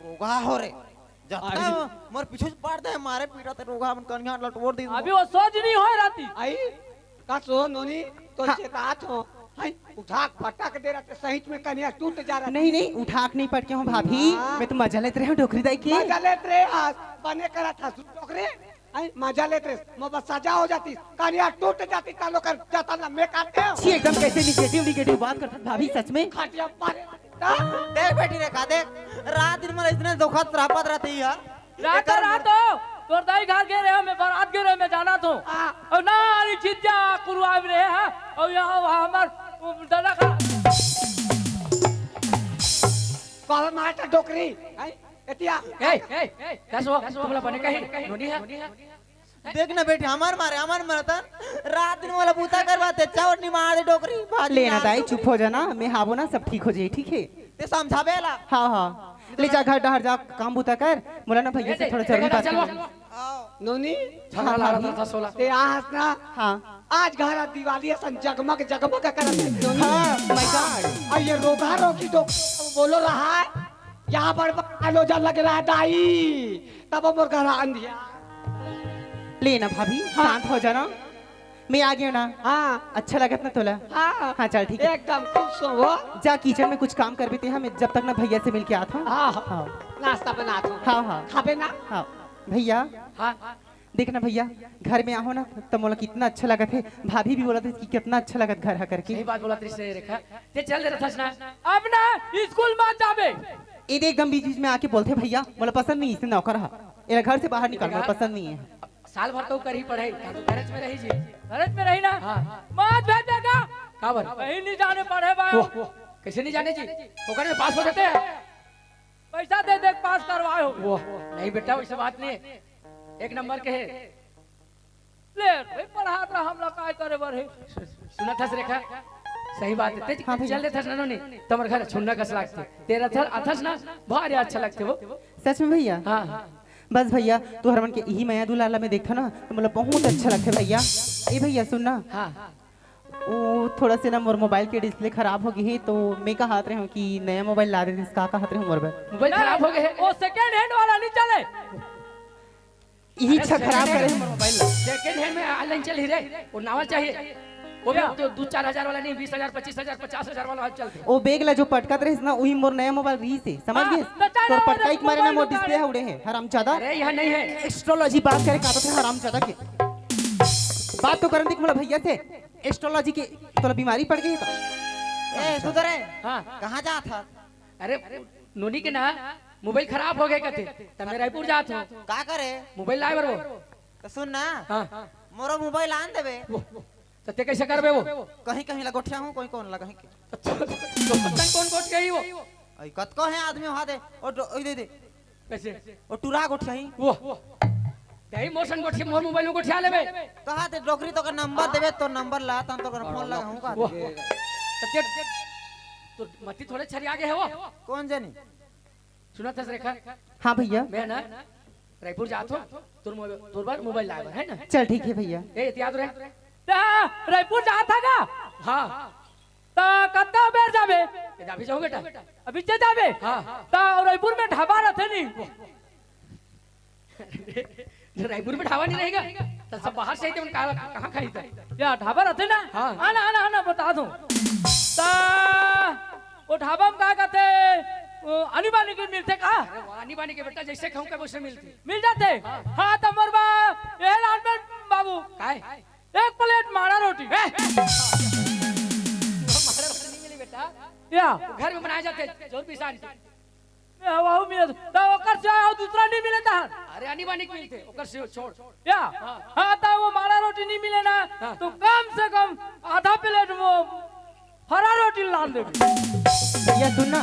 रोगा हो रे। जत्ता अरे। मोर पीछू से पाड़ दे, मारे पीटा ते रोगा, अपन कनिया लटोर दी। अभी वो सोच नहीं होय रहती। आई, का सो नोनी, तो हाँ। चेतात हो। हैं, उठा के पटक दे रहा, सहित में कनिया टूट जा रहा। नहीं, नहीं, उठा के नहीं पटके हूँ भाभी, हाँ। मैं तो मजा लेत रहे हूँ डोकरी दाई के। मजा लेत रहे, आज बने करा था डोकरी, हैं, मजा लेत रहे, मोबा सजा हो जाती, कनिया टूट जाती, तालो कर जाता ना, मैं काटते हो। छी, एकदम कैसे निगेटिव, निगेटिव बात करत भाभी, सच में। खटिया मारे। देख बेटी रेखा, देख, रात दिन में इसने धोखा सरापत रहती है। रात तो रात हो, तोर दाई घर गे रहे हो, मैं बारात गे रहे हो, मैं जाना तो। हाँ। और ना, अरे छिज्जा कुरुआ भी रहे हैं, और यहाँ वहाँ हमार, वो दादा का। कहवे मारता डोकरी, हैं? एतिया। ए, ए, ए, दस वो, तुमला बने कहीं, नोनी है। देख ना बेटी, हमार मारे, हमार मारे तन, रात दिन वाला बूता करवाते, चावल नहीं मार दे डोकरी, भाजी लेना मार दाई, दे। चुप हो जाना, मैं हावो ना, सब ठीक हो जाए, ठीक है? ते समझावे ला। हाँ, हाँ। ले जा घर डहर जा, काम बूता कर। मोला ना भैया से थोड़ा जरूरी बात करना। नोनी, झगड़ा हाँ, लड़ा हाँ। था सोला। ते आज ना, हाँ। आज घर दिवाली असन जगमग जगमग करत हे नोनी। हाँ, my God। और ये रोगा रोगी तो बोलो रहा है, यहाँ बड़ बड़ आलोजा लग रहा है दाई, तब मोर घर अंधिया। ले ना भाभी, हाँ। शांत हो जाना। मैं आ गया ना। हाँ। अच्छा लगत ना तोला? हाँ। हाँ, चल, ठीक है। एकदम खुश हो। जा किचन में कुछ काम कर भी ते, हम जब तक ना भैया से मिल के आत हूँ। हाँ, हाँ। हाँ। नाश्ता बना दो। हाँ, हाँ। खाबे ना? हाँ। भैया। हाँ। देख ना भैया, घर में आहो ना तो मोला कितना अच्छा लगत है। भाभी भी बोलत है कि कितना अच्छा लगत घर है करके। सही बात बोलत रही से रेखा। ते चल देता था ना। अब ना स्कूल मत जाबे। ये देख एकदम बीच बीच में आके बोलते भैया, मोला पसंद नहीं इसे नौकर हा। एला घर से बाहर निकाल, मोला पसंद नहीं है। साल भर तो करी पढ़ाई, का तो गरज में रही जी। गरज में रही ना? हाँ। मात भेज देगा। का बर? कहीं नहीं जाने पढ़े बा। वो, वो, कैसे नहीं जाने जी? ओकर में पास हो जाते हैं। पैसा दे दे पास करवाए हो। वो, नहीं बेटा, वैसे बात नहीं है। एक नंबर के है। ले, भाई पढ़ात रहा, हमला काय करे बर है? सुनत हस रेखा, सही बात है। ते हाँ भैया। चल देथस ना नोनी, तमर घर छुन्ना कस लागते। तेरा थर अथस ना, भारी अच्छा लगते वो। सच में भैया? हाँ। बस भैया, तोहर मन के इही मया दुलार ला मैं देखथव ना, तो मोला बहुत अच्छा लगथे भैया। ए भैया, सुन ना। हाँ। वो थोड़ा से ना मोर मोबाइल के डिस्प्ले खराब हो गई है, तो मैं कहत रहे हूँ कि नया मोबाइल ला देते, का कहत रहे हूँ मोर बर? मोबाइल खराब हो गए है। वो सेकंड हैंड वाला नहीं चले। यही अच्छा खराब करे है मोर मोबाइल ला। सेकंड हैंड में ऑनलाइन चल ही रहे, वो नवा चाहिए। वो भी क्या? तो दो चार हजार वाला नहीं, बीस हजार, पच्चीस हजार, पचास हजार वाला चलते। ओ बैग ला जो पटकत रहिस ना, वही मोर नया मोबाइल रहिस हे, समझ हाँ, गए? तो चल, तोर पटकाई के मारे ना मोर डिस्प्ले उड़े है, हरामजादा। अरे, यहाँ नहीं है। एस्ट्रोलॉजी बात करे का तो हरामजादा के। बात तो करन दे मोला भैया से, एस्ट्रोलॉजी के तोला बीमारी पड़ गई है का? ए, सुधर रे। हाँ। कहाँ जात हा? अरे, नोनी के ना मोबाइल खराब हो गए कथे, त मैं रायपुर जात हूँ। का करे? मोबाइल लाए बर वो। तो सुन ना, हाँ। मोरो मोबाइल आन देबे। वो, तो ते कैसे करबे वो? कहीं कहीं ला गोठिया हूँ, कोई कौन ला कहीं के। तो, तो, तो पता नहीं कौन गोठ गई वो? अई कतको है आदमी वहाँ दे। ओ डो-, ओई दे दे। कैसे? ओ टुरा गोठिया ही। वो। दही मोर संग गोठिया, मोर मोबाइल में गोठिया लेबे। कहा ते डोकरी तो का नंबर देबे, तो नंबर ला, तन तो का फोन लगाऊं का? वो। तो ते, तो मती थोड़े छरिया गए है वो। कौन जानी? सुनत हस रेखा? हाँ भैया। मैं ना रायपुर जात हूँ, तोर मोबाइल, तोर बर मोबाइल लाए बर, है ना? चल ठीक है भैया। ए, याद रहे। ता रायपुर जात हा का? हाँ। ता कतका बेर जाबे? ए, अभी जाऊँ बेटा। अभी चल जाबे? हाँ। ता रायपुर में ढाबा रहते नहीं? जो रायपुर में ढाबा नहीं रहेगा, तो सब बाहर से आते हैं, कहाँ, कहाँ खाई था? या ढाबा रहते ना? हाँ। आना, आना, आना, बता दूँ। ता, वो ढाबा में का कहते, वो आनी बानी की मिलते का? अरे, वो आनी बानी के बेटा, जैसे कहूँ का वैसे मिलते। मिल जाते? हाँ। हाँ, तो मोर बा, ये लाल में बाबू। काय? एक प्लेट माड़ा रोटी। ए! माड़ा रोटी नहीं मिली बेटा। या। वो घर में बनाए जाते, जोर पिसान। ए, हवा हूँ मिलत। तो ओकर से और दूसरा नहीं मिले तहार। अरे, आनी बानी के मिलते, ओकर से छोड़। या। हाँ। हाँ, तो वो माड़ा रोटी नहीं मिले ना, हाँ। तो कम से कम आधा प्लेट वो हरा रोटी लान देबे। भैया सुन ना,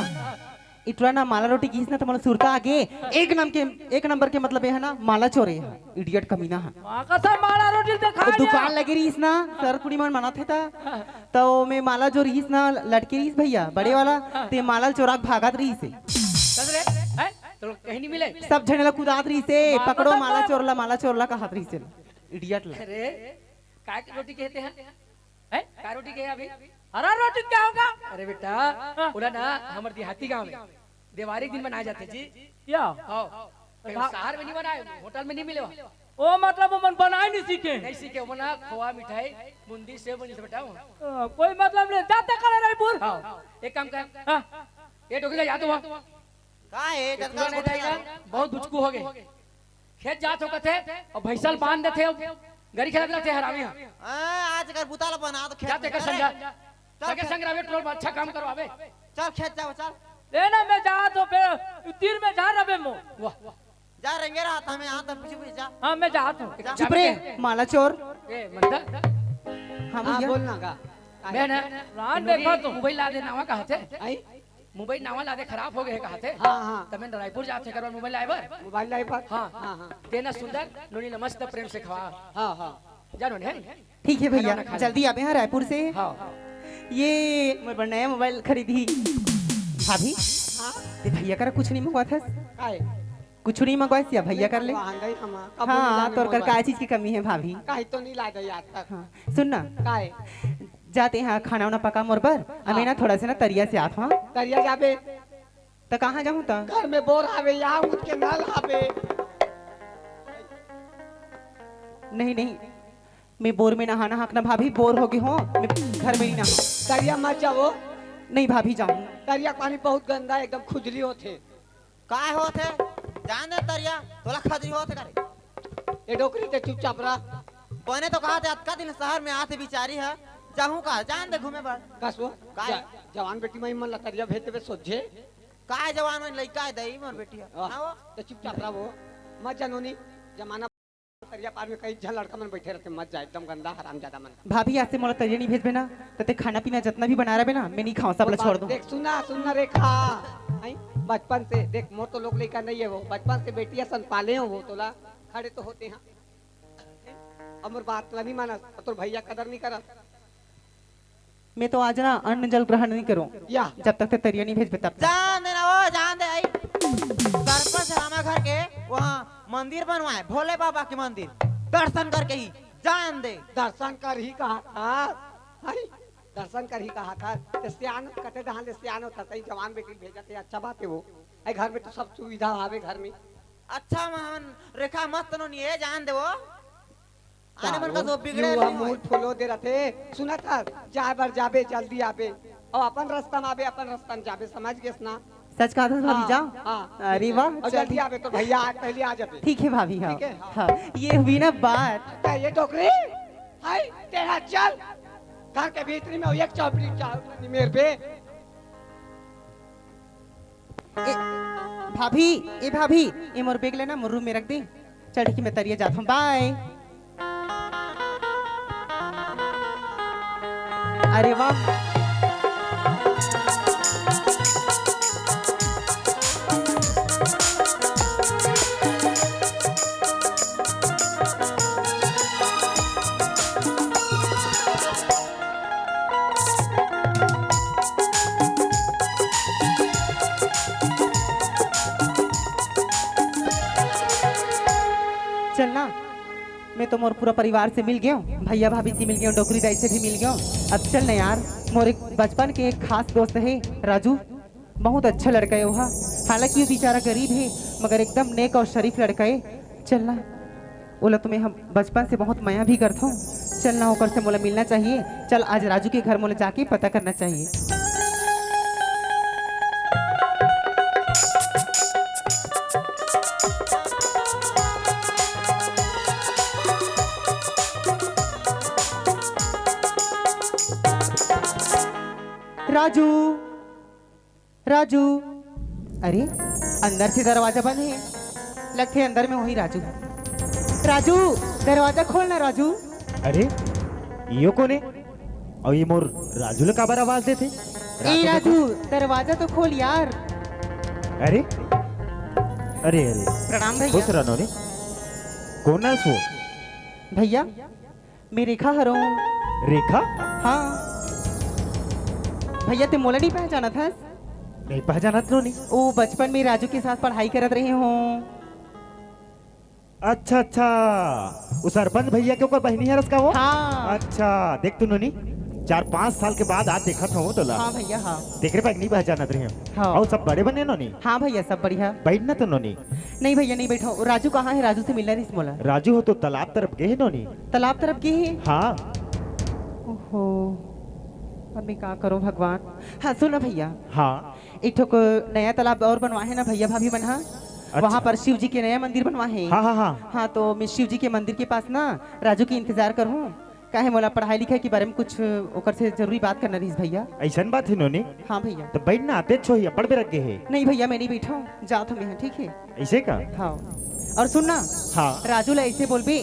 इतना ना माला रोटी किहिस ना तो मोला सुरता आगे। एक नंबर के, एक नंबर के मतलब ये है ना, माला चोर है, इडियट कमीना है। माँ कसम माला रोटी ते खा तो लिया। दुकान लगे रहिस ना, सर कुड़ी मन मनाथे ता, तो मैं माला जो रहिस ना, लटके रहिस भैया, बड़े वाला, ते माला चोरा के भागत रहिस हे। चल रे, हैं? तो कहीं नहीं मिले? सब झने ला कुदात रहिस हे, माँ पकड़ो कसम माला माँ- चोर ला, माला चोर ला कहत रहिस हे। इडियट ला। अरे, काय की रोटी कहते हैं? हैं? काय रोटी कहे अभी? हरा रोटी क्या होगा? अरे बेटा, हाँ। पूरा ना हमर देहाती गांव में देवारी के दिन मनाए जाते जी। या? हाँ। कहीं हाँ। शहर में नहीं बनाए, होटल में नहीं मिले वहाँ। ओ मतलब ओमन बनाए नहीं सीखे। नहीं सीखे, ओमन ह खोवा, मिठाई, बूंदी, सेव बनी बेटा। अ, कोई मतलब नहीं, जाते करे रायपुर। हाँ, एक काम कर। हाँ। ये डोकरी ला याद हुआ। का है? ये जतना पूरा नहीं लोग रहेगा, यार। बहुत बुचकू हो गए। खेत जात हो कथे, अउ भैंसा ल बांध देथे, अउ गरी खेलत रहथे हरामी ह। हाँ, आज कर बुता ला बना तो खेत जाते कर में संग जा। जाए। चल सगे खेत। संग रहबे, टोल में अच्छा काम करवाबे। चल खेत जाओ, चल। ले ना, मैं जात हो बे, तीर में जा रबे मो। वाह। जा रेंगे रहा था, मैं यहाँ तक पीछे पीछे जा। हाँ, मैं जात हो। जा। चुप रे, माला चोर। ए, मतलब? हाँ, हाँ, भैया। बोल ना का। मैं ना, रान देखा तो। मोबाइल ला दे नावा कहा थे। आई? मोबाइल नावा ला दे, खराब हो गए कहा थे। हाँ, हाँ। त मैं रायपुर जात थे करवा मोबाइल लाए बर। मोबाइल लाए बर? हाँ। हाँ, हाँ। देना सुंदर, नोनी ला मस्त प्रेम से खवा। हाँ, हाँ। जानो ने? ठीक है भैया, खाना खा ले। जल्दी आबे हाँ रायपुर से। हाँ। ये मोर बर नया मोबाइल खरीदी। भाभी, हाँ? ये भैया करा कुछ नहीं मंगवाथस? काहे? कुछ नहीं मंगवाइस या भैया कर ले? मंगवा हंगई हम, कबो हाँ, नहीं तोर कर मंगवा। का चीज की कमी है भाभी? काहे तो नहीं ला दे आज तक। हाँ, सुन ना। काहे? जाते हैं खाना वाना पका मोर बर। हाँ। अमे ना थोड़ा से ना तरिया से आत हूँ। तरिया जाबे? त कहाँ जाहूँ त? घर में बोर आवे, यहाँ उठ के नल आवे। नहीं, नहीं, मैं बोर में नहाना हक ना भाभी, बोर हो गई हूँ, मैं घर में नहीं नहा। तरिया मत जाओ। नहीं भाभी, जाऊँ। तरिया पानी बहुत गंदा है, एकदम खुजली होथे। काय होथे? जान दे तरिया, तोला खजरी होथे का रे? ए डोकरी, ते चुपचाप रह। बने तो कहा थे, अतका दिन शहर में आथे बिचारी ह, जाहूँ का, जान दे घूमे बर। कस वो? काय? ज-, जवान बेटी माई मन ला तरिया भेज देबे सोझे। काय जवान होई, लइका है दई मोर बेटी ह। आह, हाँ वो? ते चुपचाप रह वो। मत जानो नी, जमाना तरिया पार में कई झन लड़का मन बैठे रहते, मत जा, एकदम गंदा हरामजादा मन। भाभी, आज से मोला तरिया नहीं भेजबे ना, त ते खाना पीना जितना भी बना रहे ना, मैं नहीं खाऊं, सब ला छोड़ दूं। देख, सुन ना, सुन ना रेखा, आई, बचपन से देख, मोर तो लोग लइका नहीं है वो, बचपन से बेटी असन पाले हो वो, तोला खड़े तो होते हैं, अउ मोर बात ला नहीं मानस, तोर भैया कदर नहीं करस। मैं तो आज ना अन्न जल ग्रहण नहीं करूं, या। जब तक ते तरिया नहीं भेजबे तब तक। जान दे ना वो, जान दे आई। सरपंच हमारे घर के वहाँ मंदिर बनवाए, भोले बाबा के मंदिर, दर्शन करके ही जान दे। दर्शन कर ही कहा था, अरे, दर्शन कर ही कहा था। ते सियान कते डहान ले सियान होता, सही जवान बेटी भेजा थे, अच्छा बात है वो। आई घर में तो सब सुविधा आवे घर में। अच्छा, मन रेखा मत नो निये जान दे वो। आने मन का तो बिगड़े यू नहीं मूड होए। फुलो दे रथे। सुनत हस, जाए बर जाबे, जल्दी आबे। अउ अपन रास्ता में आबे, अपन रास्ता में जाबे, समझ गेस ना? सच कहा था भाभी, हाँ, जाओ। हाँ। अरे वाह, अउ जल्दी चलिए। आबे तो भैया आज पहले आ जाबे। ठीक है भाभी, हाँ। ठीक है, हाँ। हाँ, ये हुई ना बात। अच्छा, ये डोकरी, हाय, तेरा चल। घर के भीतरी में एक चौपड़ी, चौपड़ी मेर पे। ए, भाभी, ए भाभी, ए मोर बैग लेना, मोर रूम में रख दे। चल ठीक है, मैं तरिया जात हूँ, बाय। अरे वाह। चलना, मैं तो मोर पूरा परिवार से मिल गयो, भैया भाभी से मिल गयो, डोकरी दाई से भी मिल गयो। अब चल ना यार, मोर एक बचपन के एक खास दोस्त है राजू, बहुत अच्छा लड़का है वो। हालांकि वो बेचारा गरीब है, मगर एकदम नेक और शरीफ लड़का है। चलना, ओला तो मैं हम बचपन से बहुत मया भी करथों। चलना, ओकर से मोला मिलना चाहिए। चल, आज राजू के घर मोला जाके पता करना चाहिए। राजू, राजू, अरे, अंदर से दरवाजा बंद है, लगथे अंदर में होही राजू। राजू, दरवाजा खोल ना राजू। अरे, यो कोन ए? अउ ये मोर राजू ला काबर आवाज देथे? ए राजू, दरवाजा तो खोल यार। अरे, अरे, अरे। प्रणाम भैया। खुश रहो रे। कोन अस वो? भैया, मैं रेखा हरों। रेखा? हाँ। भैया, ते मोला नहीं पहचानत हस? नहीं पहचानत नो नी। ओ, बचपन में राजू के साथ पढ़ाई करत रहे हों। अच्छा, अच्छा। वो सरपंच भैया के ओकर बहिनी हरस का वो? हाँ। अच्छा, देख तो नोनी, चार पाँच साल के बाद आज देखत हूँ तोला। हाँ भैया, हाँ। तेकरे बर नइ पहचानत रहे। हाँ। अउ सब बड़े बने नोनी? हाँ भैया, सब बढ़िया। बैठ ना तो नोनी। नहीं भैया, नहीं बैठो। राजू कहाँ है? राजू से मिलना रहिस मोला। राजू हो तो तालाब तरफ गे हे नोनी। तालाब तरफ गे हे? हाँ। ओहो, अब मैं का करूँ भगवान। हाँ सुन ना भैया। हाँ। एक ठो नया तालाब और बनवा है ना भैया भाभी मन हा। अच्छा। वहाँ पर शिव जी के नया मंदिर बनवा है। हाँ, हाँ, हाँ। हाँ, तो मैं शिव जी के मंदिर के पास ना राजू के इंतजार करहूँ। काहे मोला पढ़ाई लिखाई के बारे में कुछ ओकर से जरूरी बात करना रहिस भैया। अइसन बात हे नोनी? हाँ भैया। तो बैठ ना, आते छो ही, अब्बड़ बेर लग गे हे। नहीं भैया, मैं नहीं बैठा हूँ, जात हूँ मैं, ठीक है? अइसे का? हाँ। और सुन ना, हाँ। राजू ला ऐसे बोलबे,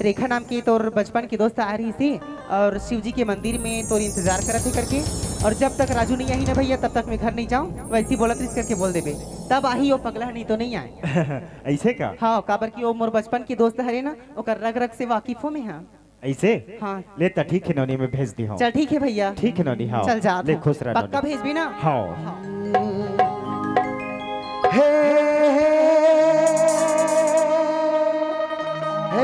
रेखा नाम के तोर बचपन के दोस्त आ रहिस हे और शिव जी के मंदिर में तोर इंतजार करत हे करके, और जब तक राजू नहीं आही ना भैया, तब तक मैं घर नहीं जाऊँ, वैसे ही बोलत रहिस करके बोल देबे, तब आही वो पगला, नहीं तो नहीं आए। अइसे का? हाँ, काबर कि वो मोर बचपन के दोस्त हरे ना, ओकर रग रग से वाकिफ हो मैं, हाँ। अइसे? हाँ। ले त ठीक हे नोनी, मैं भेज दी हूँ। चल ठीक है भैया। ठीक हे नोनी, हाँ। चल जात ले हूँ। खुश रह पक्का नोनी। भेजबे ना? हाँ। हाँ। हे